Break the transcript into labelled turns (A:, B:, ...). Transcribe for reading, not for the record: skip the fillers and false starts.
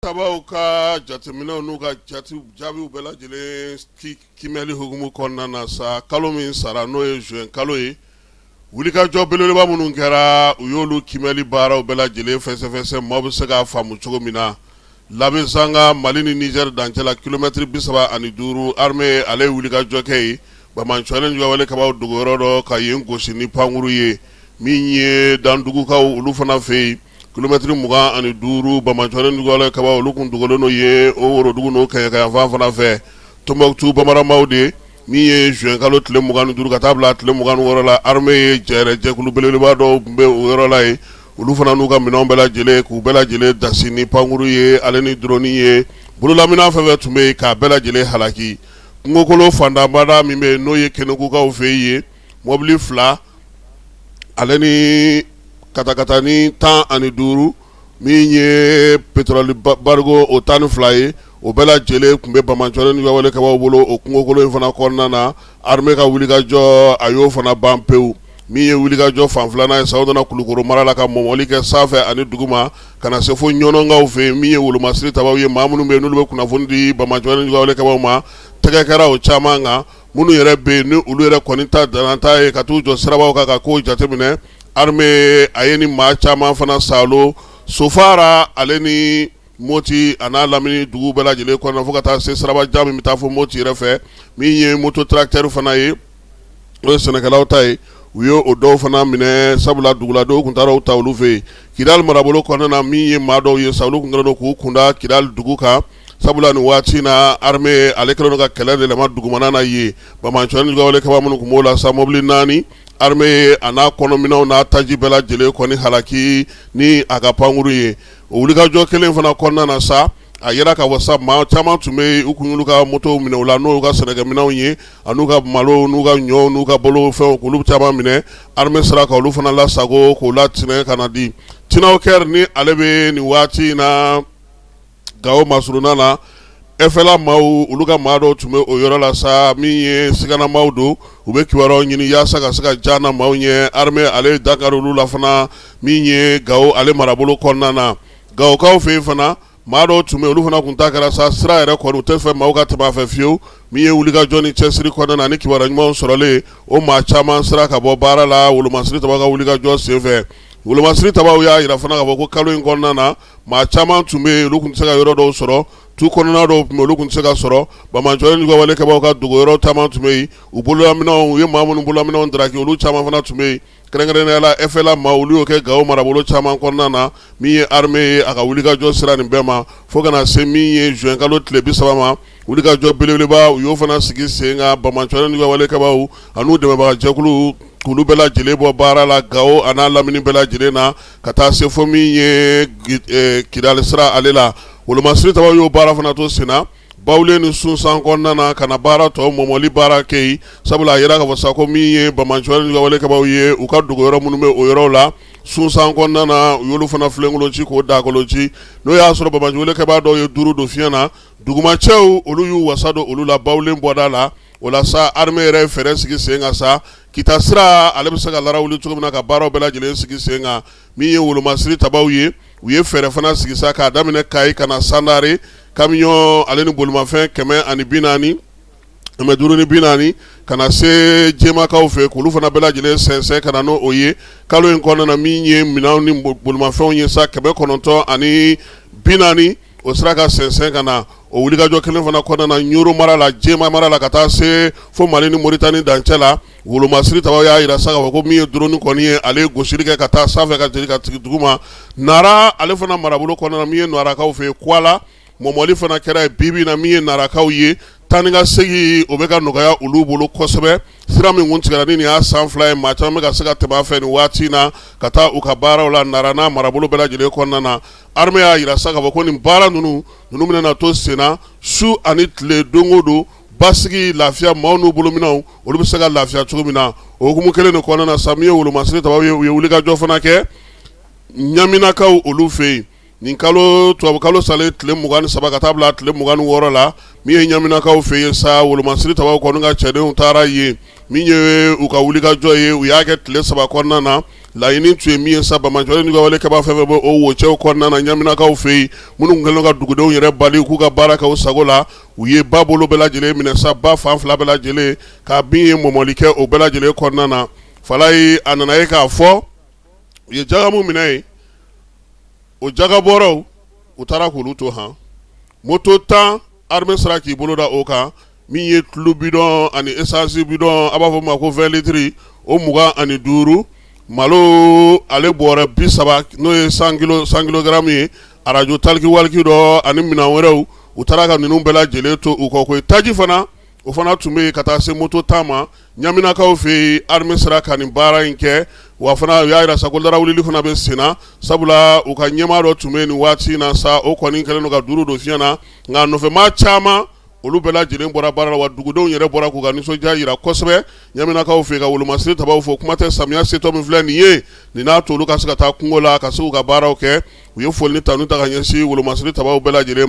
A: Tabaw ka jateminɛw n'u ka jaabiw bɛɛ lajɛlen kiimɛli hukumu kɔnɔna na sa, kalo min sara n'o ye juin kalo ye, wulikajɔ belebeleba minnu kɛra, u y'olu kiimɛli baaraw bɛɛ lajɛlen fɛsɛfɛsɛ maaw bɛ se k'a faamu cogo min na. Labezanga, Mali ni Niger dancɛ la kilomɛtiri 35, armée ale ye wulikajɔ kɛ yen, banbaanciwale juguwale kɛbaaw dogoyɔrɔ dɔ ka yen gosi ni pankuru ye. Min ye Dandugukaw olu fana fɛ yen, Kilomɛtiri 25, banbaanciwale juguwale kɛbaaw olu tun dogolen don yen o worodugu n'o kɛɲɛkayanfan fana fɛ. Tombouctou bamaramaw de min ye juin kalo tile 25 ka taa bila tile 26 la, armée ye jɛrɛ jɛkulu belebeleba dɔw tun bɛ o yɔrɔ la yen, olu fana n'u ka minɛnw bɛɛ lajɛlen k'u bɛɛ lajɛlen dasi ni pankuru ye ale ni drone ye, bololaminɛn fɛn fɛn tun bɛ yen k'a bɛɛ lajɛlen halaki. Kungokolo fantanbada min bɛ yen n'o ye Kenegukaw fɛ yen, mɔbili fila ale ni katakatani 15 min ye pétrole barigo o 12 ye, o bɛɛ lajɛlen tun bɛ banbaanciwale juguwale kɛbaaw bolo o kungokolo in fana kɔnɔna na. Armée ka wulikajɔ a y'o fana ban pewu. Min ye wulikajɔ fan filanan ye sa, o nana Kulukoro mara la ka mɔmɔli kɛ sanfɛ ani duguma ka na se fo Ɲɔnɔnkaw fɛ yen. Min ye wolomasiri tabaw ye, maa minnu bɛ yen n'olu bɛ kunnafoni di banbaanciwale juguwale kɛbaaw ma, tɛgɛ kɛra o caman kan. Minnu yɛrɛ bɛ yen ni olu yɛrɛ kɔni ta dan ta ye ka t'u jɔ sirabaw kan ka kow jateminɛ, armée a ye ni maa caman fana saalo Sofara ale ni Moti a n'a lamini dugu bɛɛ lajɛlen kɔnɔ fo ka taa se siraba jan min bɛ taa fo Moti yɛrɛ fɛ. Min ye moto tracteur fana ye, o ye sɛnɛkɛlaw ta ye, u ye o dɔw fana minɛ, sabula duguladenw tun taara u ta olu fɛ yen. Kidali marabolo kɔnɔna na, min ye maa dɔw ye sa, olu tun kɛlen don k'u kunda Kidali dugu kan, sabula nin waati in na armée ale kɛlen don ka kɛlɛ de yɛlɛma dugumana na yen. Banbaanciwale juguwale kɛbaa minnu tun b'o la sa, mobili naani armée a n'a kɔnɔminɛnw n'a taji bɛɛ lajɛlen kɔni halaki ni a ka pankuru ye. O wulikajɔ kelen fana kɔnɔna na sa, a yira k'a fɔ sa, maa caman tun bɛ yen, u tun y'olu ka motow minɛ u la, n'o y'u ka sɛnɛkɛminɛnw ye, an'u ka malow n'u ka ɲɔw n'u ka bolofɛnw, k'olu caman minɛ. Armée sera ka olu fana lasago k'o latinɛ ka na di. Tinawkɛri ni ale bɛ nin waati in na Gawo masurunna na, FLA maaw olu ka maa dɔw tun bɛ o yɔrɔ la sa, min ye siganamaaw don, u bɛ kibaruyaw ɲini yaasa ka se ka jan na maaw ɲɛ. Armée ale ye dankari olu la fana, min ye Gawo ale marabolo kɔnɔna na. Gawokaw fɛ yen fana, maa dɔw tun bɛ olu fana tun ta kɛra sa, sira yɛrɛ kɔni u tɛ fɛ maaw ka tɛmɛ a fɛ fiyewu. Min ye wulikajɔ ni cɛsiri kɔnɔna na ni kibaruya ɲumanw sɔrɔlen, o maa caman sera ka bɔ baara la wolomasiri tabaw ka wulikajɔ senfɛ. Wolomasiri tabaw y'a jira fana k'a fɔ ko kalo in kɔnɔna na, maa caman tun bɛ yen, olu tun tɛ se ka yɔrɔ dɔw sɔrɔ, tu kɔnɔna dɔw tun bɛ olu tun tɛ se ka sɔrɔ. Banbaanciwale juguwale kɛbaaw ka dogoyɔrɔ caman tun bɛ yen, u bololaminɛnw, u ye maa minnu bololaminɛnw daraki, olu caman fana tun bɛ yen, kɛrɛnkɛrɛnnenya la FLA maa, olu y'o kɛ Gawo marabolo caman kɔnɔna na. Min ye armée ye, a ka wulikajɔ sera nin bɛɛ ma fo ka na se min ye juin kalo tile 30 ma. Wulikajɔ belebeleba, u y'o fana sigi sen kan, banbaanciwale juguwale kɛbaaw an'u dɛmɛbaga jɛkulu, k'olu bɛɛ lajɛlen bɔ baara la Gawo a n'a lamini bɛɛ lajɛlen na ka taa se fo min ye Kidali sira ale la. Wolomasiri tabaw y'o baara fana to senna Bawulen ni Sunsan kɔnɔna na ka na baara tɔ mɔmɔli baara kɛ yen, sabula a yira k'a fɔ sa ko min ye banbaanciwale juguwale kɛbaaw ye, u ka dogoyɔrɔ minnu bɛ o yɔrɔw la Sunsan kɔnɔna na, u y'olu fana filenkolon ci k'o dakolon ci. N'o y'a sɔrɔ banbaanciwale kɛbaa dɔw ye duuru don fiɲɛ na, dugumacɛw olu y'u wasa don olu la Bawulen bɔda la. O la sa, armée yɛrɛ ye fɛɛrɛ sigi sen kan sa, Kita sira ale bɛ se ka larawuli cogo min na ka baaraw bɛɛ lajɛlen sigi sen kan. Min ye wolomasiri tabaw ye, u ye fɛɛrɛ fana sigi sa k'a daminɛ Kayi ka na Sandare, camion ale ni bolimafɛn 140, 540, ka na se Jemakaw fɛ, k'olu fana bɛɛ lajɛlen sɛnsɛn ka na n'o ye kalo in kɔnɔna na. Min ye minɛnw ni bolimafɛnw ye sa, 940, o sera ka sɛnsɛn ka na. O wulikajɔ kelen fana kɔnɔna na, Ɲoro mara la, Jema mara la, ka taa se fo Mali ni Moritani dancɛ la, wolomasiri tabaw y'a jira sa k'a fɔ ko min ye drone kɔni ye, ale ye gosili kɛ ka taa sanfɛ ka jigin ka jigin duguma. Nara ale fana marabolo kɔnɔna na, min ye Narakaw fɛ yen, Kwala mɔmɔli fana kɛra yen bi bi in na. Min ye Narakaw ye, taa ni ka segin o bɛ ka nɔgɔya olu bolo kosɛbɛ. Sira min kun tigɛra ni nin y'a san 2 ye, maa caman bɛ ka se ka tɛmɛ a fɛ nin waati in na ka taa u ka baaraw la Nara n'a marabolo bɛɛ lajɛlen kɔnɔna na. Armée y'a jira sa k'a fɔ ko nin baara ninnu bɛna na to senna su ani tile, don o don, basigi, lafiya, maaw n'u bolominɛnw, olu bɛ se ka lafiya cogo min na. O hukumu kelen de kɔnɔna na sa, min ye wolomasiri tabaw ye, u ye wulikajɔ fana kɛ Ɲaminakaw olu fɛ yen nin kalo tubabukalo salen tile 23 ka taa bila tile 26 la. Min ye Ɲaminakaw fɛ yen sa, wolomasiri tabaw kɔni ka cɛdenw taara yen. Min ye u ka wulikajɔ ye, u y'a kɛ tile 3 kɔnɔna na. Laɲini tun ye min ye sa, banbaanciwale ni wale kɛbaa fɛn fɛn bɛ o wocɛw kɔnɔna na Ɲaminakaw fɛ yen, minnu kɛlen ka dugudenw yɛrɛ bali k'u ka baara kɛ u sago la, u ye ba bolo bɛɛ lajɛlen minɛ sa, ba fan fila bɛɛ lajɛlen ka bin ye mɔmɔli kɛ o bɛɛ lajɛlen kɔnɔna na. Falaye a nana ye k'a fɔ u ye jaga min minɛ yen, o jagabɔrɔw u taara k'olu to han moto 10 armée sera k'i bolo da o kan, min ye tulu bidɔn ani essence bidɔn, a b'a fɔ ma ko 20 litres, o 25, malo ale bɔrɛ 30, n'o ye 100 kilogaramu ye, arajo taliki waliki dɔ ani minɛn wɛrɛw, u taara ka ninnu bɛɛ lajɛlen to u kɔ. Ko taji fana, o fana tun bɛ yen ka taa se moto 10 ma Ɲaminakaw fɛ yen. Armée sera ka nin baara in kɛ, wa fana u y'a jira sa ko larawuli fana bɛ sen na, sabula u ka ɲɛmaa dɔ tun bɛ nin waati in na sa, o kɔni kɛlen don ka duuru don fiɲɛ na, nka nɔfɛmaa caman, olu bɛɛ lajɛlen bɔra baara la. Wa dugudenw yɛrɛ bɔra k'u ka nisɔndiya jira kosɛbɛ Ɲaminakaw fɛ, ka wolomasiri tabaw fɔ. Kuma tɛ samiya setɔ min filɛ nin ye, nin n'a to olu ka se ka taa kungo la ka se k'u ka baaraw kɛ. U ye foli ni tanu ta ka ɲɛsin wolomasiri tabaw bɛɛ lajɛlen ma.